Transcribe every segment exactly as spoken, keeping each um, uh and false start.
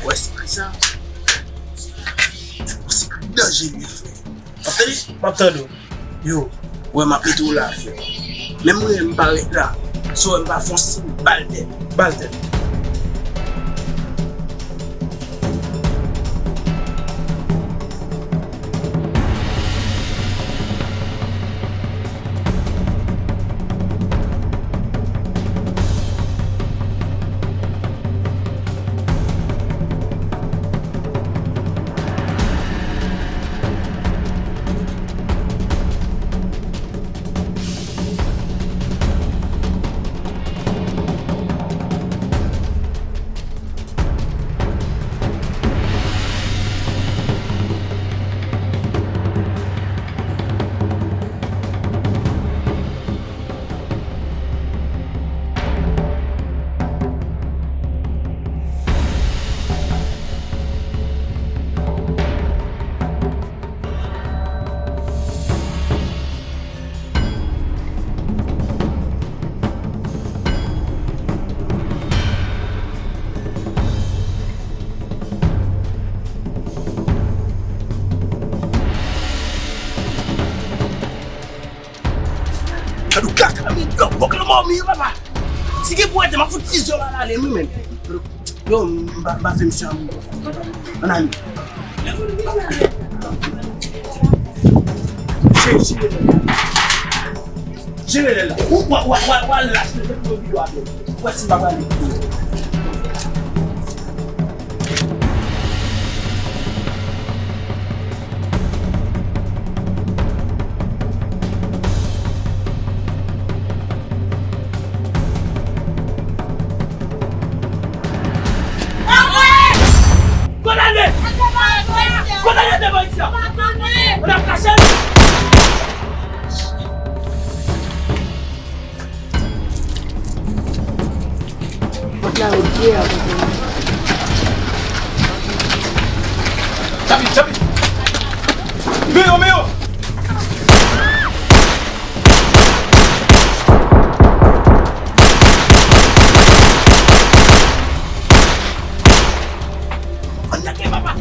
Ou wè sekre sa? Yon sekre danjere, frè. W ap tande? M ap tande w. Yo, ou wè m ap mete w la, frè. Menm mwen, m pa ret la. Si w wè m pa fè yon siy, ba l tèt. Ba l tèt. Gad yon kaka, men, yo, bòk lanmò, men, papa. Si gen pou ede, m ap fout fizye w al ale, wi, men. Yo, m pa, m pa fè misye anyen. Ann ale. Jere, jere lè la. Jere lè la. Ou, wa, wa, wa, wa, lach, men, fè m videyo avè w. Ou wè si m pa pale. Kondane! Kondane devan isi a! Ann al kache l! Pòt la ouvri avèk mwen. Chapi, chapi! Men yo, men yo! Ann lage papa!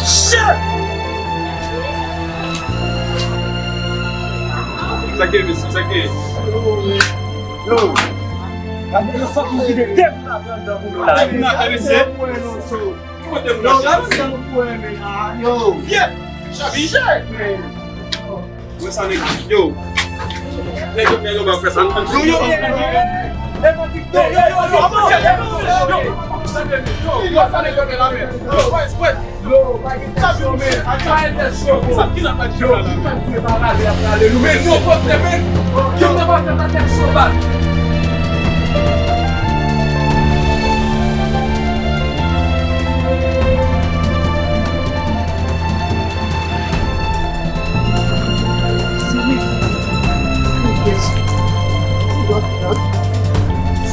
Shit! Sa k ye, mesye? Sa k ye? Yo, yo, fòk nou kite tèm la pran dan pou nou la. Tèm la, mesye. Ki kote moun nan la, mesye? Yo, vye. Chabi. Shit, man. Wè sa nèg yo. Nèg yo, nèg yo ba fè sa. Yo, yo, yo, yo. Yo, yo, yo, yo, yo, yo, yo, sa nèg yo fè la, men. Yo, wè, wè. Yo, pa gen tèt cho, men. Sa ki nan tèt cho la, men. Yo, ki sa m sou pa rale ap rale nou, men. Yo, pote, men. Yo, sa pa fè pa tèt cho, bat.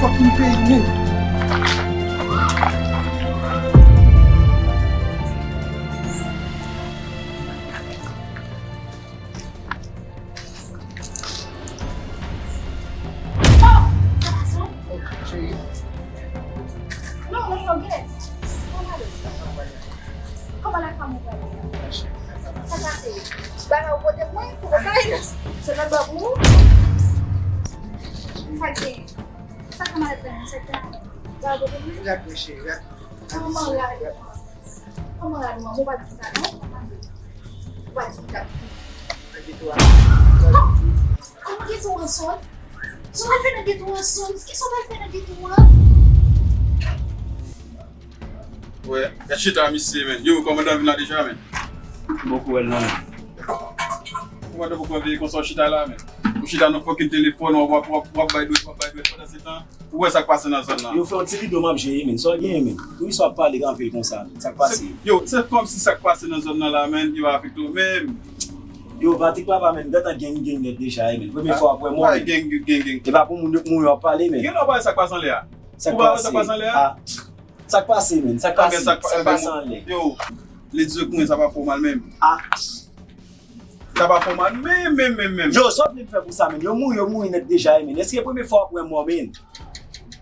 Fucking peyi, men. Oh, gason. Cheri. Non, non, non, gade. Kòman ale? Kòman la fanm ou pale? Sa pase? Bagay ou pote pou mwen, pou ou kay? Se lòt bò pou ou? Sa gen? Sa kòman ale? Sa gen? Bagay ou pote pou mwen? Gade, cheri, gade. Kòman la? Kòman la, nou, ou pa di sa, non? Ou pa di sa. Nan geto a. Kòman geto an sòt? Sa w al fè nan geto an, Sons? Kisa w t al fè nan geto an? Wè, gad chita misye, men. Yo, kòmandan vin la deja, men. Bon pou wè l non, men. Ou pa t poko veye konsa w chita la, men. Ou chita nan fucking telefòn, w ap, w ap, w ap, w ap bay dwèt, w ap bay dwèt pandan se tan. Ou wè sa k pase nan zòn nan. Yo, fè yon ti rido m ap jere, men. Sa w genyen, men? Poukisa w ap pale anpil konsa, men? Sa k pase? Yo, se kòmsi sa k pase nan zòn nan la, men, yo afekte w, men. Yo, Patrick papa, men, m gentan gen, gen nèt deja, men. Premye fwa w ap wè mò, men. Gen, gen, gen, gen. E pa pou moun yo k mouri w ap pale, men. Gen lè w pa wè sa k pase anlè a. Sa k pase? Ou pa wè sa k pase anlè a? Ah. Sa k pase, menn? Sa k pase? Sa k pase anlè? Yo, li di ke mwen sa pa fè w mal menm. Ah. Sa pa fè w mal menm, menm, menm, menm. Yo, sa w vle m fè pou sa, menn? Yo mouri, yo mouri nèt deja, wi, menn. Èske premye fwa w ap wè mò, menn?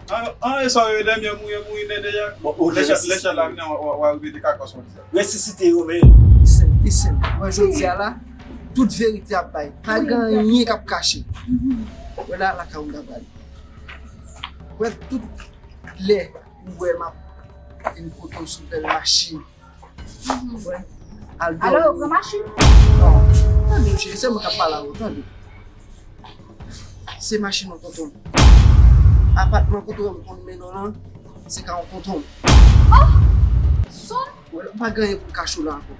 An, an, e sa yo, dènye mouri, mouri nèt deja. Bon, ok, lè chat, lè chat la vini, w a, w a, w a repete kakòs mwen di sa. Resisite yo, menn. Li senp, li senp. Mwen, jodi a la, tout verite ap bay. Pa gen anyen k ap kache. Wè la, lakay ou m ta prale. Wè, tout lè ou wè m ap vin kote w sou bèl machin. Wè, al dòmi. Alò, yo pran machin? Non. Tande, cheri, se mwen k ap pale avè w, tande. Se machin yon tonton m. Apatman kote w wè m konn mennen w lan, se ka yon tonton m. Oh! Son? Wè, pa gen anyen pou m kache w la ankò.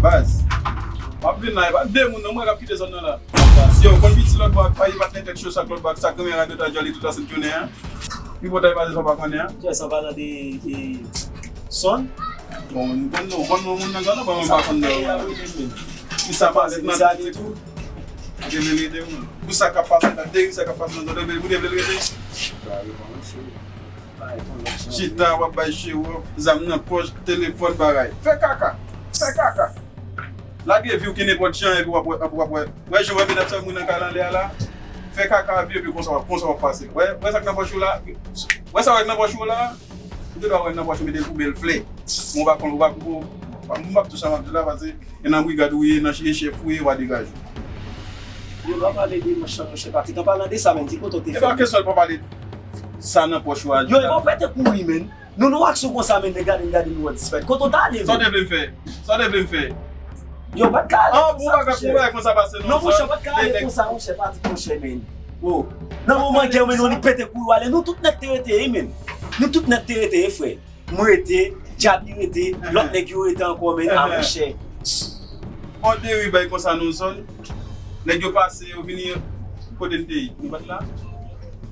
Baz, w ap vin la, e pa de moun non mwen k ap kite zòn nan la. Yo, konn piti lòt bò ak paye patnè tèt cho sa ak lòt bò ak sa granmè radyo ta djòle tout la sent jounen an. Pi pòtay pase sa w pa konnen an. Jè sa w pa tande, e, Son? Bon, nou konn nou, konn nou moun nan zòn nan, bon, mwen pa konn nou. Ki sa pale nan tèt tou. Gen verite wi. Pou sa k ap pase la, de sa k ap pase nan zòn nan, ou te vle l rete? Chita, w ap bay show off, zam nan pòch, telefòn, bagay. Fè kaka. Fè kaka. Lage vi w ki nenpòt jan, epi w ap wè, w ap wè. Wè, jan w wè medam sa moun nan kay la anlè a la. Fè kaka vi, epi konsa w ap, konsa w ap pase. Wè, wè sa k nan pòch ou la. Wè sa w wè k nan pòch ou la. Ou te dwe wè nan pòch ou mete l pou bèl flè. Mwen pa konn, ou pa, ou, ou, mwen pa tou sa m ap di la, paske e nan brigad ou ye, nan e chèf ou ye, w a degaje w. Yo pa pale de manch lan, monchè Patrick, an palan de sa menm, ki kote w te fè? E pa kesyon l pa pale sa nan pòch ou a. Yo, e pa w pete kouri, menn. Nou, nou aksyon konsa, menn, nèg gade n, gade n, nou an disparèt. Kote w t ale, menn? Sa w te vle m fè? Sa w te vle m fè? Yo, pa t ka ale konsa, monchè. Non, monchè, pa t ka ale konsa, monchè Patrick, monchè, menn. Oh, nan moman gè, menn, nou annik pete kouri w ale. Nou tout nèt te rete, wi, menn. Nou tout nèt te rete, wi, frè. Mwen rete, Djab li rete, lòt nèg yo rete ankò, menn, a monchè. On deriv bay konsa nan zòn. Nèg yo pase, yo vini kote n te ye. Nou pa t la?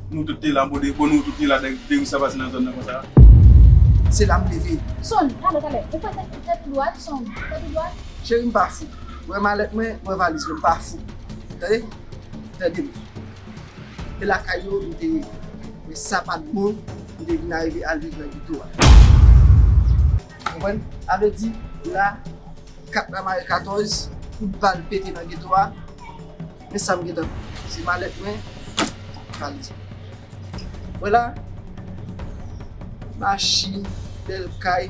Nou tout te la, bon, de, bon, nou tout te la, deriv sa pase nan zòn nan konsa. Se la m leve. Son, talè, talè. Ou pa tèt, tèt ou dwat, Son. Tèt ou dwat? Cheri, m pa fou. Wè malèt mwen, wè valiz mwen, m pa fou. Tande? Tande m. E lakay yo m te ye. Men sa pa t bon, m te vin arive al viv nan geto a. Konprann? Sa vle di, la, kat la mare katòz, kout bal pete nan geto a. Men sa m gentan, se malèt mwen, valiz mwen. Wè la, machin, bèl kay.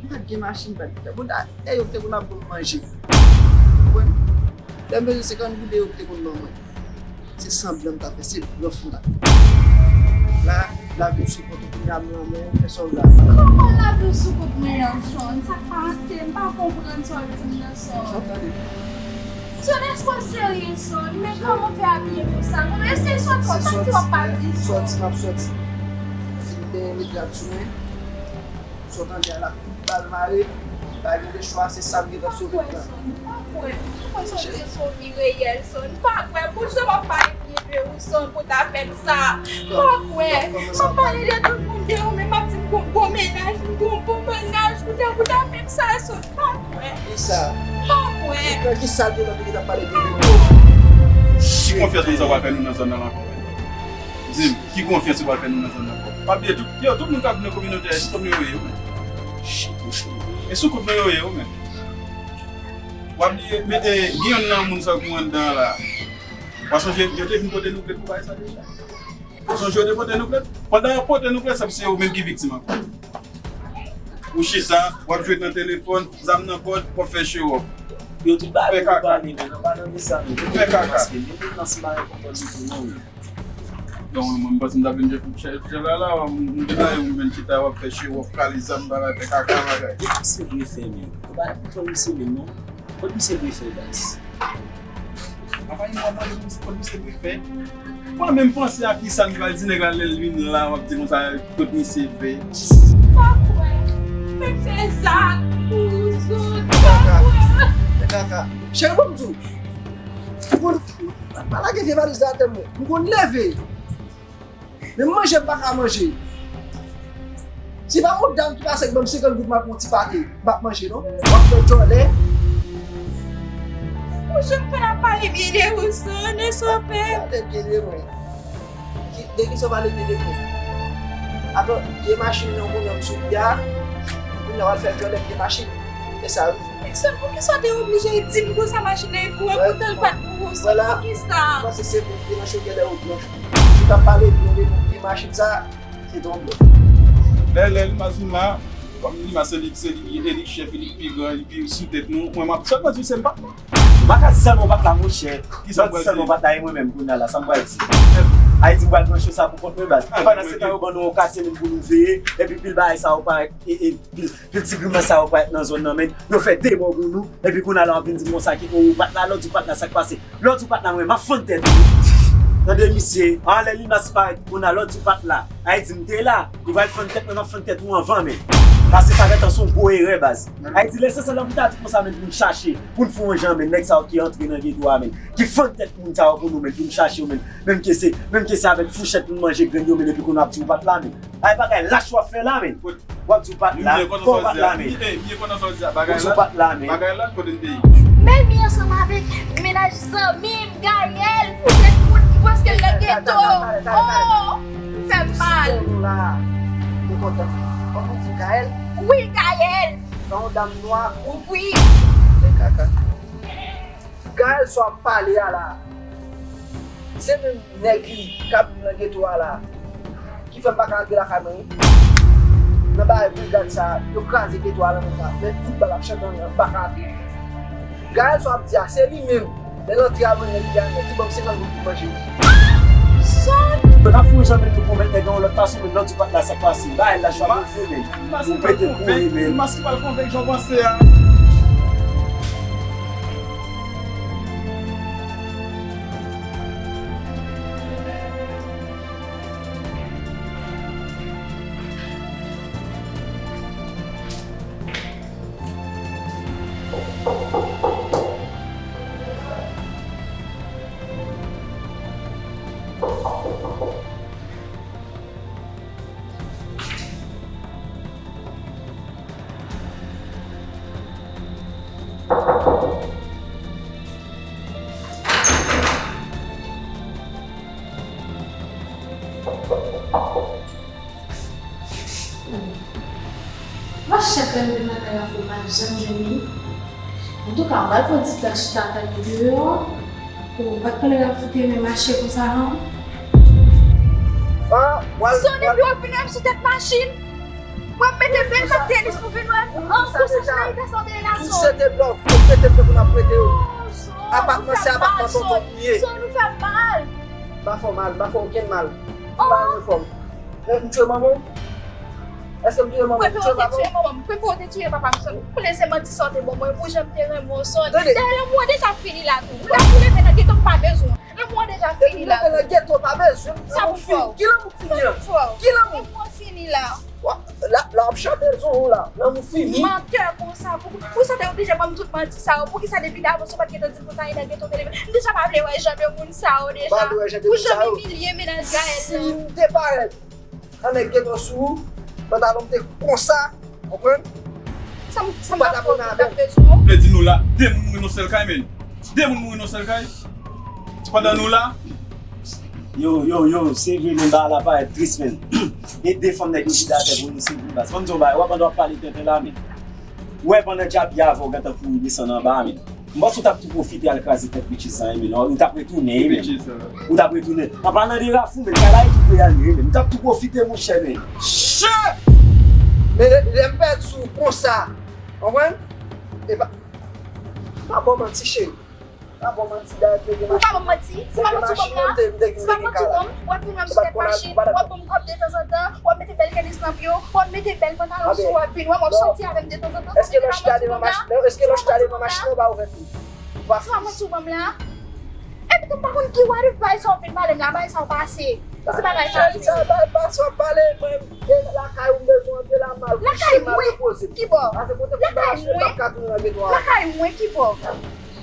M pa t gen machin, m pa t gen kay. Bon, dayè yo te konn ap ban m manje. Konprann? Lè m bezwen senkant goud, yo te konn ban mwen. Se sanblan m t ap fè, se blòf m t ap fè. La, lavi m sou kont ou, kounye a m nan men w, fè sa w vle avè m. Kòman lavi w sou kont mwen an, Son? Sa k pase? M pa konprann sa w ap di m nan, Son. Son, tande. Son, èske w serye, Son? Men kòman w fè abiye konsa? Kòman, èske w sòti? Ou pa di w ap pati, Son? Sòti, m ap sòti. Fin benyen, met rad sou mwen. Sa w tande a la, kout bal mare, pa gen de chwa, se sa m gentan sove m nan. M pa kwè, m pa kwè, m pa kwè Son se, se yon vi reyèl, Son. M pa kwè, pou jan w ap pale byen de ou, Son, pou ta fè m sa. M pa kwè, m ap pale de tout moun de ou, men m ap di m gon bon mennaj, m gon bon mennaj, pou ta, pou ta fè m sa, Son. M pa kwè. Kisa? M pa kwè. Nan kisa l te nan ki t ap pale de ou? Ki konfyans moun sa w pral fè nou nan zòn nan ankò? Di m, ki konfyans ou pral fè nou nan zòn nan ankò? Pa bliye, tout, yo, tout moun k ap vin nan kominote a, e sou kont nou yo ye, wi, menn. Shit, monchè. E sou kont nou yo ye, wi, menn. W ap bliye, men, e, gen yonn nan moun sa yo ki anndan an la. W a sonje, yo te vin pote nou plent pou bagay sa deja. W a sonje yo te pote nou plent? Pandan y ap pote nou plent, sa se yo menm ki viktim ankò. Ou chita, w ap jwe nan telefòn, zam nan kòd, w ap fè show off. Yo tout bagay pou pale, men nan pa nan de sa, men. Fè kaka. Paske menm nan se pa enpòtan ditou, non, men. Donk, mwen, mwen panse m ta vin jwe fout chè, chè la, la, m, m te la, yo, m vin chita, w ap fè show off, kale zam, bagay, fè kaka, bagay. E ki se vle fè, men? Ou pa konprann misye menm, non? Kot misye dwe fè, baz? Apa yon mwa mande misye kot misye dwe fè? Mwen menm panse a kisa m pral di nèg la lè l vin la, w ap di konsa kot misye fè. Pa kwè. Men fè zak pou zot. Pa kwè. Kaka. Cheri, bon m di w. M konn pa lage vye valiz la atè mwen. M konn leve. Men manje m pa ka manje. Se pa yon dam ki pase k ban m senkant goud m al pran yon ti pate, m p ap manje non. W ap fè djòlè. Monchè, m konn ap pale byen de ou, Son, e sa w fè. Pale byen de mwen. Ki, de kisa w pale byen de mwen? Atò, vye machin nan kounye a m sou li a, kounye a w al fè vyolèt vye machin. E sa wi. Nèg sòt, poukisa w te oblije di m konsa machin nan e pou mwen, poutan l pa t pou ou sòt? Poukisa? Mwen panse se pou m te nan chokè lè yo blanch. Si w t ap pale byen de vye machin sa, se te yon blòf. Lè, lè Limas vin la, kòm Limas se li, se li, e li k chèf, e li k pi gran, e li pi sou tèt nou, mwen m ap sèlman di w se m pa t la. M pa ka di sèlman w pa t la, monchè. Kisa m pral di? Sèlman w pa t la, e mwen menm, kounye a la, sa m pral di? Ayiti, m pral branche sa pou kont mwen, baz. E pandan se tan, yo ban nou yon katye, menm pou nou veye, epi pil bagay sa yo parèt, e, e, pil, pil ti grimas sa yo parèt nan zòn nan, men yo fè de mò pou nou, epi kounye a la, w ap vin di m konsa ke, o, ou pa t la, lè w di w pa t la, sa k pase? Lè w di w pa t la, mwen, m ap fann tèt ou. Tande, misye, anlè Limas parèt, kounye a, lè w di w pa t la, Ayiti, m te la, li pral fann tèt mwen, m ap fann tèt ou anvan, men. Pase sa gentan se yon gwo erè, baz. Ayiti, lesansyèl la pou ta di konsa, men pou n chache, pou n fè yon jan, men nèg sa yo ki antre nan geto a, men, ki fann tèt moun sa yo pou nou, men pou n chache yo, men, menm ke se, menm ke se avèk fouchèt pou n manje grenn yo, men epi kounye a w ap di w pa t la, men. Ay, bagay lach w ap fè la, men. W ap di w pa t la, kò w pa t la, men. Ou di w pa t la, men. Bagay la, kote n te ye? Melmi ansanm avèk mennaj zanmi m, Gaël, poutèt moun ki panse l nan geto. Oh, fè m mal. Ou kontan? Kòman w di Gaël? Wi, Gaël. Sa yon dam nwa? Wi. Men kaka. Gaël sa w ap pale a la, se menm nèg li k ap viv nan geto a la ki fè m pa ka antre lakay mwen wi. Nan bagay brigad sa, yo kraze geto a nan mwen la, men tout bal ap chante anlè m pa ka antre. Gaël sa w ap di a, se li menm. Lè l antre a mwen, nèg li a nèg li ban m senkant goud pou manje wi. Sa? Yo t ap fè yon jan menm pou konvenk nèg lan yon lòt fason, men lòt di pa t la sa k pase. Bagay la chwa pou fè men. Ou pete kouri men. Mas ki pral konvenk jan w panse a. Mwen chak lè m vin lakay Rafou m pa janm jwenn li. Antouka, m pral fè yon ti tan chita tann li deyò. Ou pa t konnen Rafou te renmen mache konsa non. Sony, depi w ap vin wè m sou tèt machin. W ap mete bèl pat tenis pou vin wè m. An, konsa nan eta sa w te ye la, Sony. Tout se te blòf, yo prete m tankou n ap prete yo. Apatman se apatman tonton m ye. Sony, ou fè m mal. M pa fè w mal, m pa fè w okenn mal. M pa renmen fè w. M tiye manman w? Èske m tiye manman w? M tiye papa w? M prefere w te tiye manman m, m prefere w te tiye papa m, Sony. Ou konnen se manti sa w te ban mwen, pou jan m te renmen w, Sony. Dayè, lanmou an deja fini la tou. Ou la pou leve nan geto, m pa bezwen w. Lanmou an deja fini la tou. Depi leve nan geto, pa bezwen m. Lanmou fini. Ki lanmou k fini an? Ki lanmou? Lanmou an fini la. Wa, la, la w ap chante l sou ou la. Lanmou fini. Mantè konsa. Pou, pou sa te oblije ban m tout manti sa yo? Poukisa depi davans ou pa t gentan di m konsa, e nan geto w te leve? M deja pa vle wè jan de moun sa yo deja. Ou pa vle wè jan de moun sa yo? Pou jan m imilye mennaj Gaël la. Si m te parèt an nèg geto sou ou, pantalon m te konsa, konprann? Sa m, sa m ap fè w, m ap bezwen w. Vle di nou la, de moun mouri nan sèl kay, men. De moun mouri nan sèl kay. Pandan nou la. Yo, yo, yo, se vre, men bagay la parèt tris, men. E de fanm nèg yo kite atè pou nou, se vre, baz. Ban m di w bagay, w ap, pandan w ap pale tenten la, men. Ou wè, pandan djab ye avè w gentan kouri desann anba, men. M panse w t ap tou pwofite al kraze tèt bitches sa, men non, ou t ap retounen, men. Ou t ap retounen. An palan de Rafou, men, kay la e tou prale, men. M t ap tou pwofite, monchè, men. Shit! Men lè, lè m pèdi sou konsa, konprann? E pa, pa ba w manti, cheri. Pa ba w manti, dayè, plede machin. Ou pa ba m manti. Se pa manti w ban m la. Se pa manti w ban m. W ap vin wè m sou tèt machin. W ap ban m kòb detanzantan. W ap mete bèl tenis nan pye w. W ap mete bèl pantalon sou w. W ap vin wè m, w ap sòti avè m detanzantan. Èske lè w chita devan machin nan, èske lè w chita devan machin nan, w pa ouvè tou? Se pa manti w ban m la. Epi tou, m pa konn ki what if bagay sa w vin pale m la, bagay sa w pase. Se bagay sa w pase. Bagay pase w ap pale, mwen, e lakay ou m bezwen antre la, m al kouche, m al repoze m. Lakay mwen? Ki bò? Pase kote pou m nan machin, m p ap ka tounen nan geto a. Lakay mwen? Ki bò?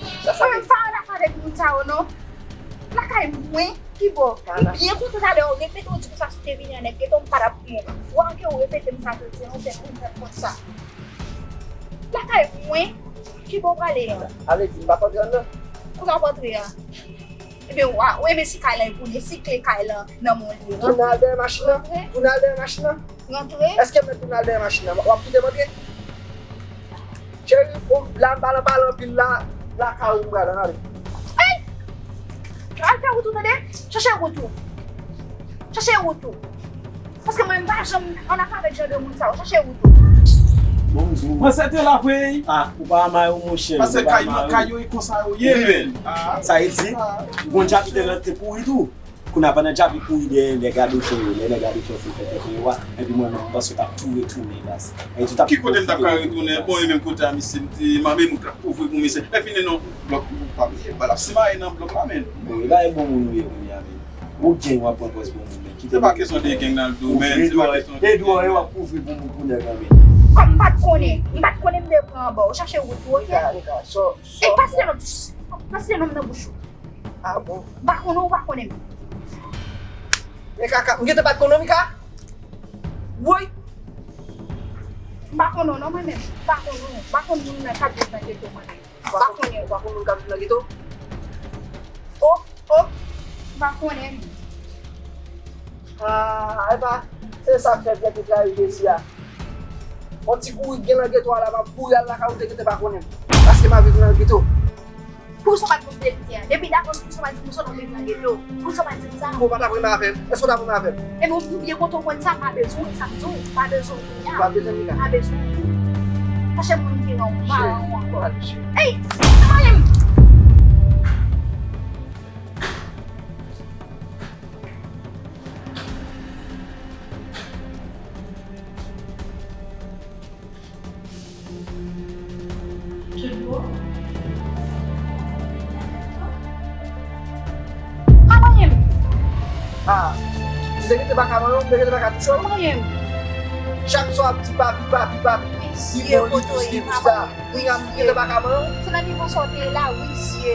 Mwen menm pa ann afè avèk moun sa yo non. Lakay mwen? Ki bò? M byen kontan talè w repete w di konsa si w te vini an nèg geto, m pa t ap pran w. Fwa ke w repete m sa jodi a, ou fè m konprann konsa. Lakay mwen? Ki bò w prale an? Ale di m p ap antre anndan. Konsa w ap antre a? Ebyen, w a, w, ebyen, si kay lan e pou li, si kle kay lan nan men w li ye, tounen al dèyè machin nan. Rantre. Tounen al dèyè machin nan. Rantre. Èske m mèt tounen al dèyè machin nan? W ap kite m antre? Cheri, bon, la, m pa nan pale anpil la, lakay ou m pral ale. Ey! Al fè wout ou, tande? Chache wout ou. Chache wout ou. Paske mwen, m pa janm ann afè avèk jan de moun sa yo. Chache wout ou. Bon, bon. Mwen, se te la vre. Ah, ou pa may ou, monchè. Paske kay yo, kay yo e konsa yo ye, men. Sa e di, gon djab ki te rete pouri tou. Kounye a pandan djab li kouri dèyè nèg a doktè yo, lè nèg a doktè yo fin fè tèt yo a, epi mwen menm m panse w t ap tou retounen, baz. Ki kote m t ap ka retounen? Bon, e menm kote a misye, m di, m a menm ou t ap kouvri pou misye. Lè fini non, blòk, ou pa bliye, bal ap simaye nan blòk la, men. Bon, e pa e bon moun ou ye kounye a, men. Ou gen w ap pran pòz bon moun, men. Se pa kesyon de gen nan l do, men. Se pa kesyon de gen. E dwòl, e w ap kouvri pou moun pou nèg la, men. Kòm m pa t konnen, m pa t konnen m te pran anba w, chache wout ou, oke? E pase non, pase non nan bouch ou. Ah bon? M pa konnen w, ou pa konnen m. Men kaka, m gentan pa t konnen w, Mika? Woy! M pa konnen w non, mwen menm. M pa konnen w. M pa konn moun nan k ap viv nan geto, mwen menm. M pa konnen w. Ou pa konn moun k ap viv nan geto? Oh, oh! M pa konnen m. Ah, epa, se sa k fè byen te trayi Jezi a. On ti kouri k gen nan geto a la, m ap kouri al lakay ou, te gentan pa konnen m. Paske m ap viv nan geto. Poukisa w pa di m verite a? Depi dakò, poukisa w pa di m sa w ap viv nan geto? Poukisa w pa di m sa? Ou pa t ap renmen avè m? Èske w t ap renmen avè m? Ebyen, ou byen kontan w konn sa, m pa bezwen w, sa m di w, m pa bezwen w kounye a. Ou pa bezwen m, Mika? M pa bezwen w. Chache moun ki renmen w, m pa renmen w ankò. Ey! Anmanye m! Pa manyen m. Ah, m te gentan pa ka manyen w, m te gentan pa ka touche w. Pa manyen m. Chak swa w ap di papi, papi, papi. Li bon, li dous, li dous la. Wi, m gentan pa ka manyen w. Se nan nivo sa w te ye la, wi, mesye.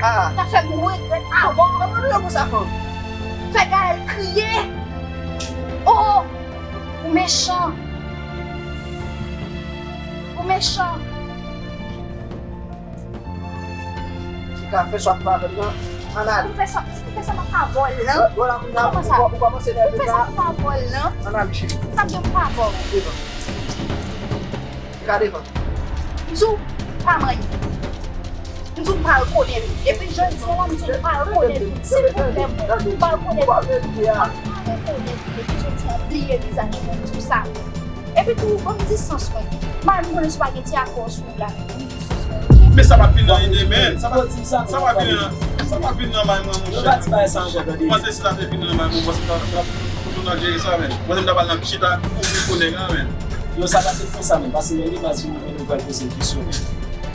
Ah. Sa fè m regrèt avan. Kòman nou yo pou sa fanm? Fè Gaël kriye. Oh! Ou mechan. Ou mechan. Ki ka fè sa w ap fè avè m nan? Ann ale. Ou fè sa, ou fè sa m ap fè avè w lan? Vwala, kounye a, ou kòmanse nève la. Ou fè sa m ap fè avè w lan? Ann ale, cheri. Sa m gen pou fè avè w? Devan. Ka devan. M di w pa manyen. M di w m pral konnen li. Depi jodi a la, m di w m pral konnen li. Silvouplè, m pral konnen li. M pral konnen li. Depi jodi a, bliye vizaj mwen, m di w sa. Epi tou, ban m distans mwen. M pa menm konnen si w pa gen ti afè w sou ou la, men ban m distans mwen, oke? Men sa pa t vin nan ide, men. Sa pa t, sa pa t vin nan, sa pa t vin nan may mwen, monchè. Ou panse si sa te vin nan may mwen, ou panse m t ap, m t ap, m t ap jere sa, men? Ou panse m t ap al nan chita kouri pou nèg la, men? Yo, sa pa t konsa, men. Pase men li, baz, vin mwen, nou pral poze l kesyon, men.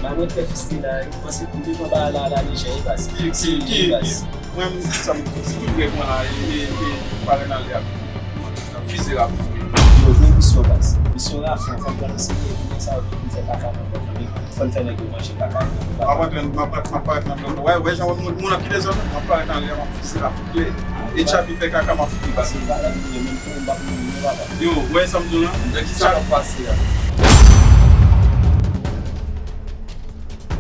May mwen trè fistila, ou panse m te pran bagay la, la lejè, wi, baz. Ki, ki, ki, ki? Mwen, sa m, si tout nèg mwen la, e, e, e, parèt nan lè a. Fize rafle. Yo, gen misyon, baz. Misyon rafle, fò n pran nan serye, pou nèg sa yo vin fè kaka nan kò nou, men fò n fè nèg yo manje kaka yo. M ap antre, m ap, m ap parèt nan plan. Wè, wè, jan moun, moun ap kite zòn nan, m ap parèt nan lè a, m ap fize rafle. E tchapi fè kaka, m ap fouti baz. Yo, wè sa m di w lan? Nèg sa k ap pase a.